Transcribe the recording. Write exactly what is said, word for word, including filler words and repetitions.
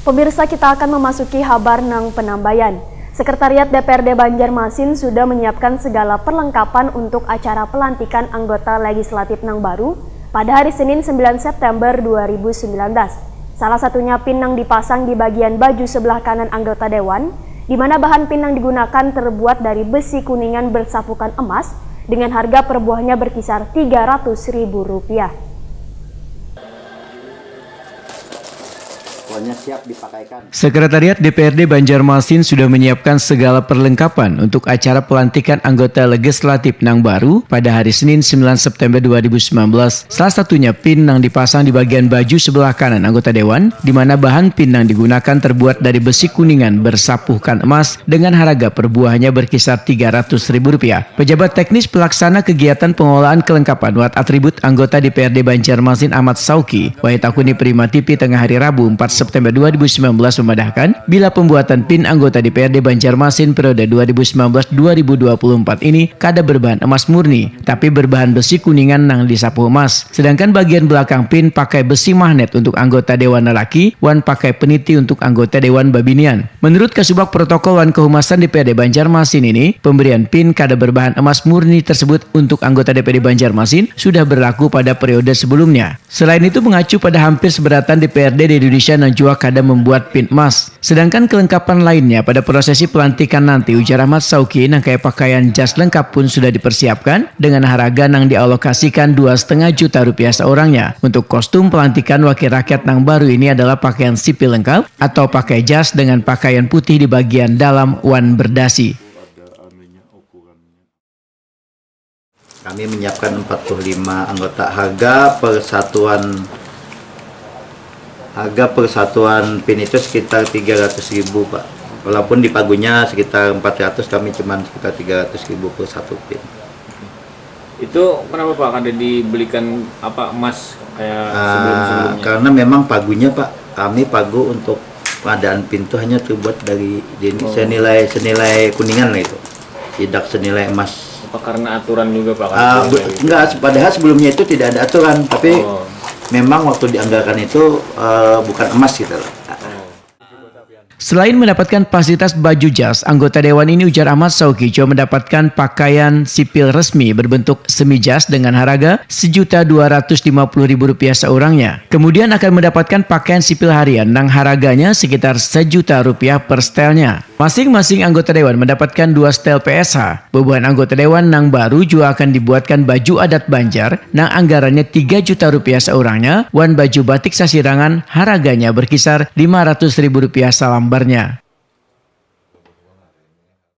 Pemirsa, kita akan memasuki habar nang penambayan. Sekretariat D P R D Banjarmasin sudah menyiapkan segala perlengkapan untuk acara pelantikan anggota legislatif nang baru pada hari Senin sembilan September dua ribu sembilan belas. Salah satunya pin nang dipasang di bagian baju sebelah kanan anggota dewan, di mana bahan pin yang digunakan terbuat dari besi kuningan bersapukan emas dengan harga per buahnya berkisar tiga ratus ribu rupiah. Pokoknya siap dipakaikan. Sekretariat D P R D Banjarmasin sudah menyiapkan segala perlengkapan untuk acara pelantikan anggota legislatif nang baru pada hari Senin sembilan September dua ribu sembilan belas. Salah satunya pin nang dipasang di bagian baju sebelah kanan anggota dewan, di mana bahan pin nang digunakan terbuat dari besi kuningan bersapuhkan emas dengan harga per buahnya berkisar tiga ratus ribu rupiah. Pejabat teknis pelaksana kegiatan pengolahan kelengkapan wat atribut anggota D P R D Banjarmasin Ahmad Sauki, wayah takuni Prima T V tengah hari Rabu empat September dua ribu sembilan belas memadahkan, bila pembuatan pin anggota D P R D Banjarmasin periode dua ribu sembilan belas dua ribu dua puluh empat ini kada berbahan emas murni, tapi berbahan besi kuningan nang disapuh emas. Sedangkan bagian belakang pin pakai besi magnet untuk anggota dewan lelaki wan pakai peniti untuk anggota dewan babinian. Menurut Kasubag Protokol wan Kehumasan D P R D Banjarmasin ini, pemberian pin kada berbahan emas murni tersebut untuk anggota D P R D Banjarmasin sudah berlaku pada periode sebelumnya. Selain itu, mengacu pada hampir seberatan D P R D di Indonesia nang jua kada membuat pin emas. Sedangkan kelengkapan lainnya pada prosesi pelantikan nanti, ujar Ahmad Sauki, nang kaya pakaian jas lengkap pun sudah dipersiapkan dengan haraga nang dialokasikan dua setengah juta rupiah seorangnya. Untuk kostum pelantikan wakil rakyat nang baru ini adalah pakaian sipil lengkap atau pakai jas dengan pakaian putih di bagian dalam wan berdasi. Kami menyiapkan empat puluh lima anggota. Harga persatuan harga persatuan pin itu sekitar tiga ratus ribu, Pak. Walaupun di pagunya sekitar empat ratus, kami cuma sekitar tiga ratus ribu per satu pin. Itu kenapa, Pak, kada dibelikan apa emas kayak sebelum-sebelumnya? Karena memang pagunya, Pak, kami pagu untuk pengadaan pin itu hanya terbuat dari senilai senilai kuningan lah itu. Tidak senilai emas. Apa karena aturan juga, Pak? Uh, enggak, padahal sebelumnya itu tidak ada aturan, tapi oh. Memang waktu dianggarkan itu uh, bukan emas gitu loh. Selain mendapatkan fasilitas baju jas, anggota dewan ini, ujar Ahmad Sauki, juga mendapatkan pakaian sipil resmi berbentuk semi jas dengan harga sejuta dua ratus lima puluh ribu rupiah seorangnya. Kemudian akan mendapatkan pakaian sipil harian yang harganya sekitar sejuta rupiah per setelnya. Masing-masing anggota dewan mendapatkan dua setel P S H. Bubuhan anggota dewan nang baru juga akan dibuatkan baju adat Banjar nang anggarannya tiga juta rupiah seorangnya wan baju batik sasirangan harganya berkisar lima ratus ribu rupiah salambarnya.